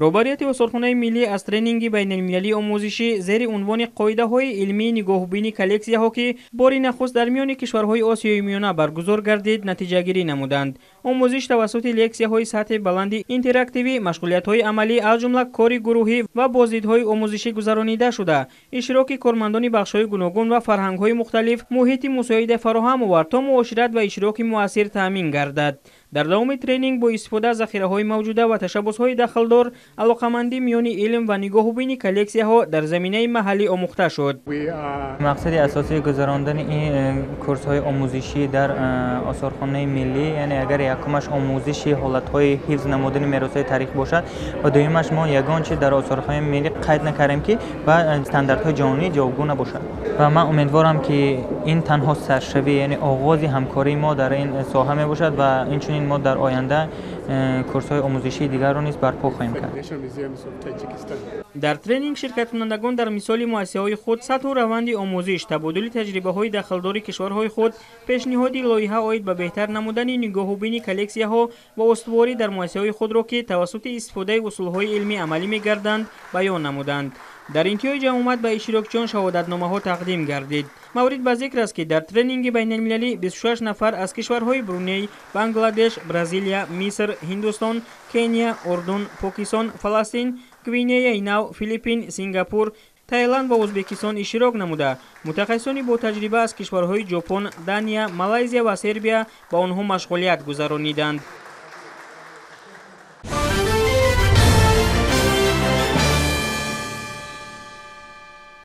Роҳбарияти осорхонаи миллӣ аз тренинги байналмилалии омӯзишӣ зери унвони қоидаҳои илмии нигоҳубини коллексияҳо, ки бори нахуст дар миёни кишварҳои Осиёи Миёна баргузор гардид, натиҷагирӣ намуданд. Омӯзиш тавассути лексияҳои сатҳи баланди интерактивӣ, машғулиятҳои амалӣ, аз ҷумла кори гурӯҳӣ ва боздидҳои омӯзишӣ гузаронида шуда, иштироки кормандони бахшҳои гуногун ва фарҳангҳои мухталиф муҳити мусоиде фароҳам овард, то муошират ва иштироки муассир таъмин гардад. Дар давоми тренинг бо истифода аз захираҳои мавҷуда ва ташаббусҳои дахлдор, алоқамандӣ миёни илм ва нигоҳубини коллексияҳо дар заминаи маҳаллӣ омӯхта шуд. Мақсади асосии гузарондани ин курсҳои омӯзишӣ дар осорхонаи миллӣ, яъне агар якумаш омӯзиши ҳолатҳои ҳифз намудани меросҳои таърих бошад ва дуюмаш мо ягон чиз дар осорхонаи миллӣ қайд накардем, ки ба стандартҳои ҷаҳонӣ ҷавобгӯ набошад. Ва ман умедворам, ки ин танҳо саршавӣ, яъне оғози ҳамкории мо дар ин соҳа мебошад ва инчунин мо дар оянда курсҳои омӯзишии дигарро низ барпо хоҳем кард. Дар тренинг ширкаткунандагон дар мисоли муассисаҳои худ сатҳу раванди омӯзиш, табодули таҷрибаҳои дахлдори кишварҳои худ, пешниҳоди лоиҳа оид ба беҳтар намудани нигоҳубини коллексияҳо ва устуворӣ дар муассисаҳои худро, ки тавассути истифодаи усулҳои илмӣ амалӣ мегарданд, баён намуданд. Дар интиҳои ҷамъомад ба иштирокчиён шаҳодатномаҳо тақдим гардид. Маврид ба зикр аст, ки дар тренинги байналмилалӣ 26 нафар аз кишварҳои Бруней, Бангладеш, Бразилия, Миср, Ҳиндустон, Кения, Урдун, Покистон, Фаластин, Гвинеяи Нав, Филиппин, Сингапур, Таиланд ва Ӯзбекистон иштирок намуда, мутахассисони ботаҷриба аз кишварҳои Ҷопон, Дания, Малайзия ва Сербия ба онҳо машғулият гузарониданд.